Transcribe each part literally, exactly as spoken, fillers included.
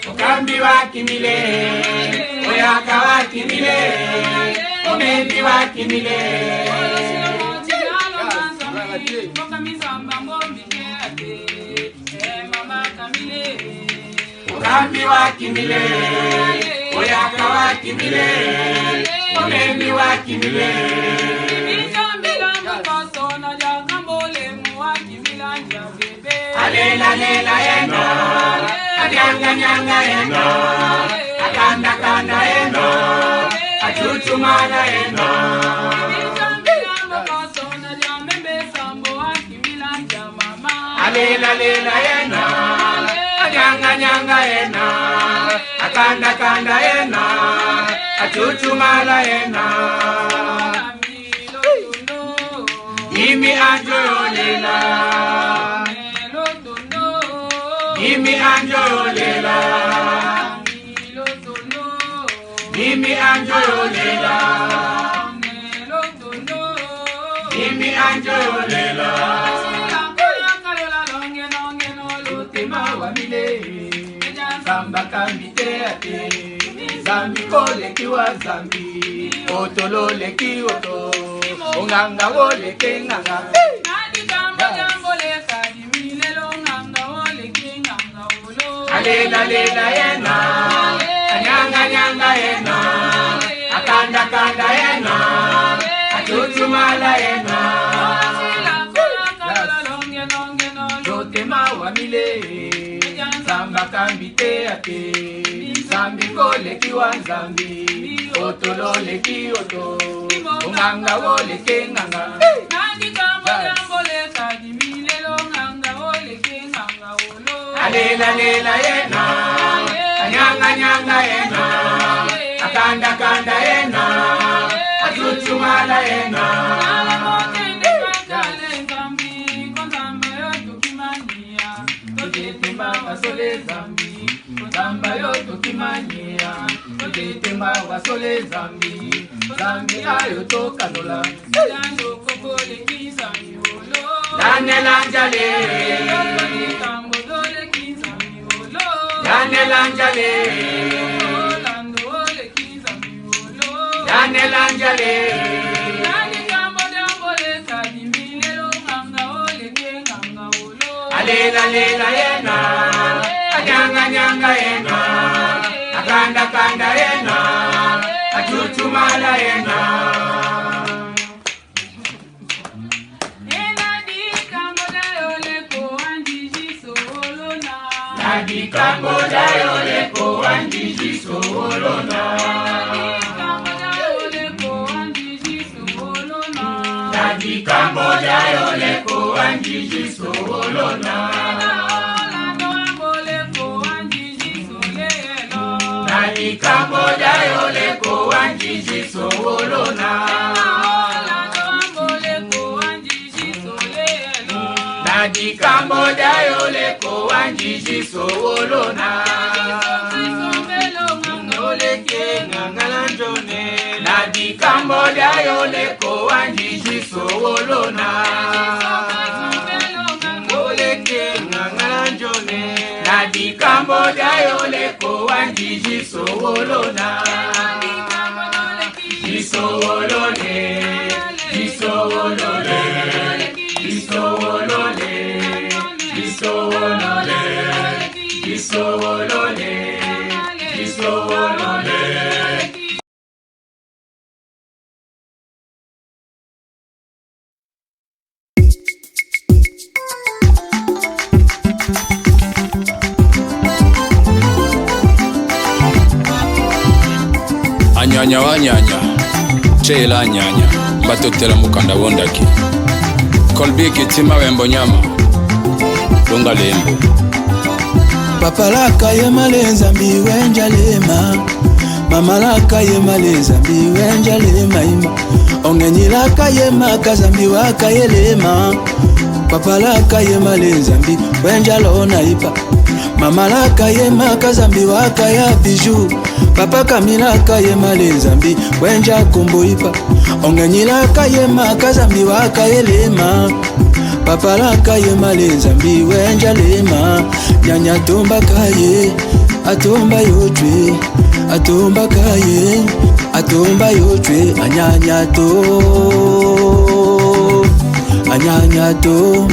Okambi wa kimile, oyaka wa kimile, omembi wa kimile. Okambi wa kimile, oyaka wa kimile, omembi wa kimile. Alela lela yena, anyanga nyanga yena, akanda kanda yena, achuchumala yena. Alela lela yena, anyanga nyanga yena, akanda kanda yena, achuchumala yena. Gimi anjo yolela. Gimi anjo yolela. Gimi anjo yolela. Gimi anjo yolela. Tema wa mile. Nzambi akambi te ate. Nzambi koleki wa Nzambi. Oto loleki oto. Onganga woleke nganga. Alela lela yena. Anyanga nyanga yena. Akanda kanda yena. Achuchumala yena. Lotema wa mile. Nzambi akambi te ate. Nzambi koleki wa Nzambi. Oto loleki oto. Onganga woleke nganga. Alela lela yena. Anyanga nyanga yena. Akanda kanda yena. Achuchumala yena. Totete mba wasole Nzambi, Nzambi ayo tokimania. Totete mba wasole Nzambi, Nzambi ayo tokanola. Lanela njale. Lanela njale. Lanela njale. Alela lela yena. Anyanga nyanga yena. Akanda kanda yena. Achuchumala yena. Na dikambo da yo leko wa njiji sowolo na. Na dikambo da yo leko wa njiji sowolo na. Na dikambo da yo leko wa njiji sowolo na. Na dikambo da yo leko wa njiji sowolo na. Oleke nganga la njone. Na dikambo da yo leko wa njiji sowolo na. Oleke nganga la njone. Na dikambo da yo leko wa njiji sowolo na. Ji sowolo ne. Anyanya wa anyanya, tshela anyanya, mba totela mukanda wo ndaki. Kolbi Kitima Wembo Nyama, longa lembo. Papa laka ye male Nzambi wendja lema. Mama laka ye male Nzambi wendja lema ima. Ongenyi laka ye maka Nzambi waka ye lema. Papa laka ye male Nzambi wendja lona ipa. Mama laka ye maka Nzambi waka ya Bijou. Papa Kami laka ye male Nzambi wendja kombo ipa. Ongenyi laka ye maka Nzambi waka ye lema. Papa laka ye male Nzambi wendja lema. Nyanya tomba kaye, atomba yo tshwe, atomba kaye, atomba yo tshwe, anyanya to, anyanya to.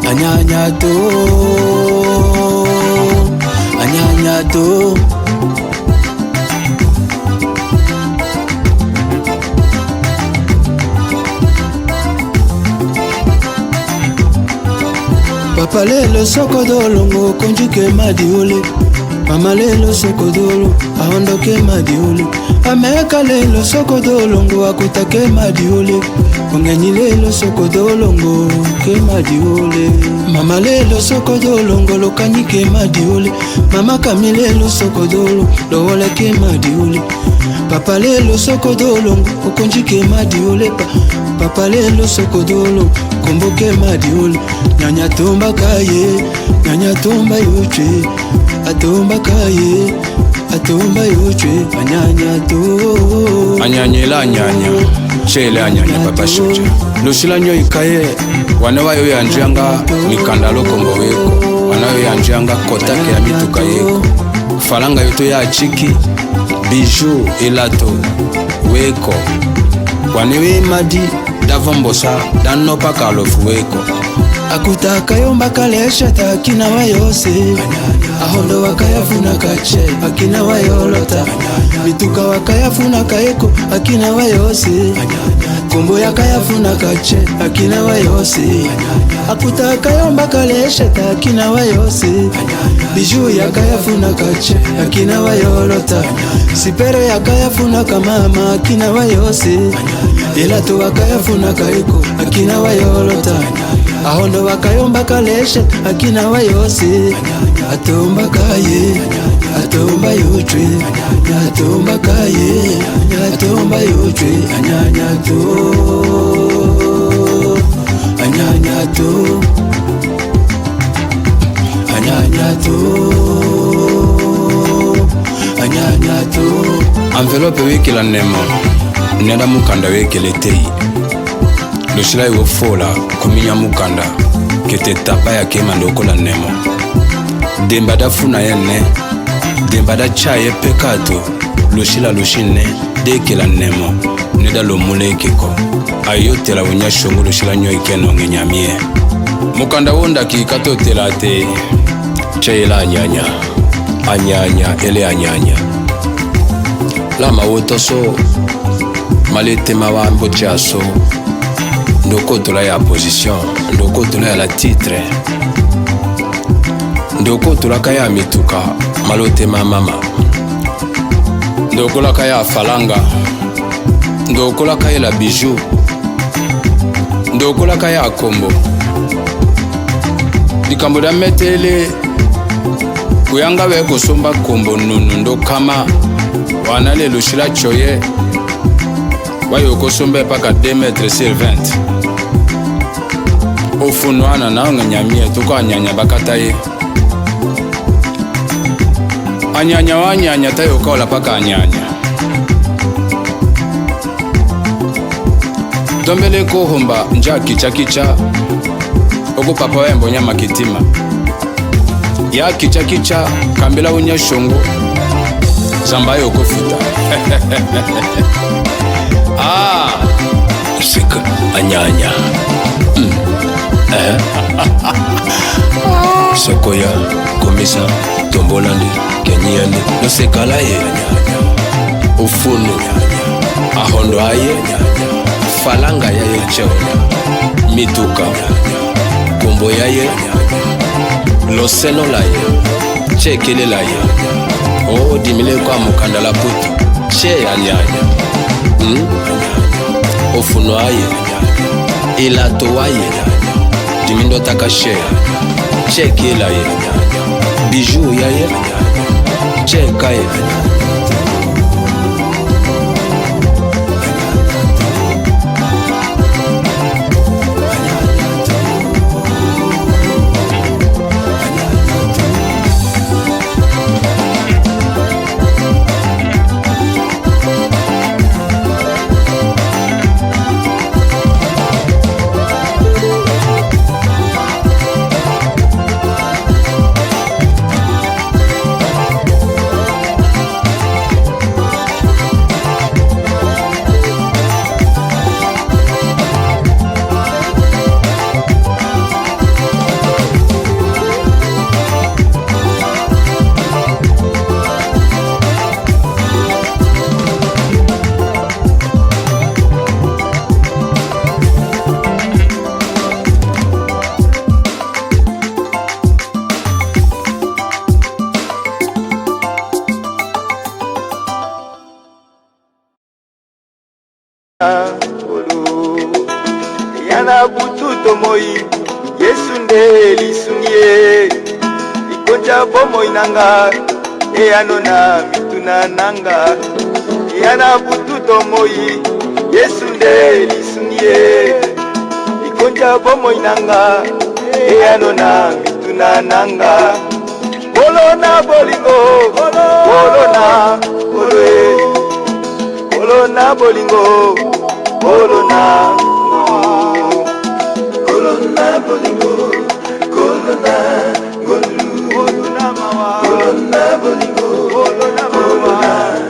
Anyanya to, anyanya to. Papa lelo sokodolo ngo kondji ke madiole. Mama lelo sokodolo ahondo ke madiole. Ameka lelo sokodolo ngo akuta ke madiole. Ongenyi lelo sokodolo ngo ke madiole. Mama lelo sokodolo ngo lokanyi ke madiole. Mama Kami lelo sokodolo lowole ke madiole. Papa lelo sokodolo ngo okondji ke madiole pa. Papa lelo sokodolo kombo ke madiole. Nyanya tomba kaye, nyanya tomba yo tshwe, atomba kaye, atomba yo tshwe, anyanya to. Anyanya ela anyanya, tshele anyanya, papa Shotja. Lusila nyo ikaye, wane wayo yanjanga mikanda lo kombo weko, wane wayo yanjanga kota ke ya mituka yeko. Falanga yoto ya tshiki, bijoux, ilato, weko. Wane we madi, da vombosa, da nopa kalofu weko. Akuta kayomba kalesha ta akina wayose. Ahondo wakaya funa kache, akina wayolota. Mituka wakaya funa kayeko, akina wayose. Kombo yakaya funa kache, akina wayose. Akuta kayomba kalesha ta akina wayose. Bijoux yakaya funa kache, akina wayolota. Sipere yakaya funa kamama, akina wayose. Ilato wakaya funa kayeko, akina wayolota. Ahondo wakayomba kalesha, akina wayose. Atomba kaye, atomba yo tshwe, atomba kaye, atomba yo tshwe, anyanya to, anyanya to, anyanya to, anyanya to. Enveloppe wekela nemo, neda mukanda wekele tei. Lusila yo fola, kominya mukanda, kete tapa ya kema ndokola nemo. Demba da funa ye ne, demba da tsa ye pekato, lusila lusi ne, dekela nemo, neda lo muleke ko. Ayo tela unya shongo lusila nyo ikeno nge nyamie. Mukanda wo ndaki kato tela te, tsa yela anyanya, anyanya, ele anyanya. Lama woto so, male tema wa mbote ya so, ndoko tula ya position, ndoko tula ya la titre, ndoko tula kaya mituka, malo tema mama, ndoko la kaya falanga, ndoko la kaya la bijoux, ndoko la kaya kombo. Dikambo da metele, kuyanga we kosomba kombo nunu ndo kama, wana le lusila tsoye, wayo kosomba paka deux mètres sur vingt. Ofunu ana na onge nyamie tuko anyanya bakata ye. Anyanya wa anyanya tayo kaola paka anyanya. Tombele kohomba nja kicha kicha. Oko papa wa embo nyama kitima. Ya kicha kicha, kambila unya shongo. Zamba yo kofuta. Ah! Sika anyanya. Mm. Eh? Sokoya, komisa, tombola nde, kenyi ya nde, no sekala ye. Ofunu, ahondo aye, falanga yaye tseonya, mituka, kombo yaye, loseno laye, tsekele laye. O dimile kwa mukanda la putu. Che anyanya. Hmm? Ofunu aye. Ilato waye. Dimindo taka che. Che kila ye. Bijou yaye. Che kaye. Ngolu. Eyana butu tomoi, Yesu nde lisungi e. Ikonja bomoi nanga, eyano na mituna nanga. Eyana butu tomoi, Yesu nde lisungi e. Ikonja bomoi nanga, eyano na mituna nanga. Kolo na bolingo, kolo na, kolo e. Kolo na bolingo, kolo na. Kolo na bolingo, kolo na, kolo na. Kolo na bolingo, kolo na.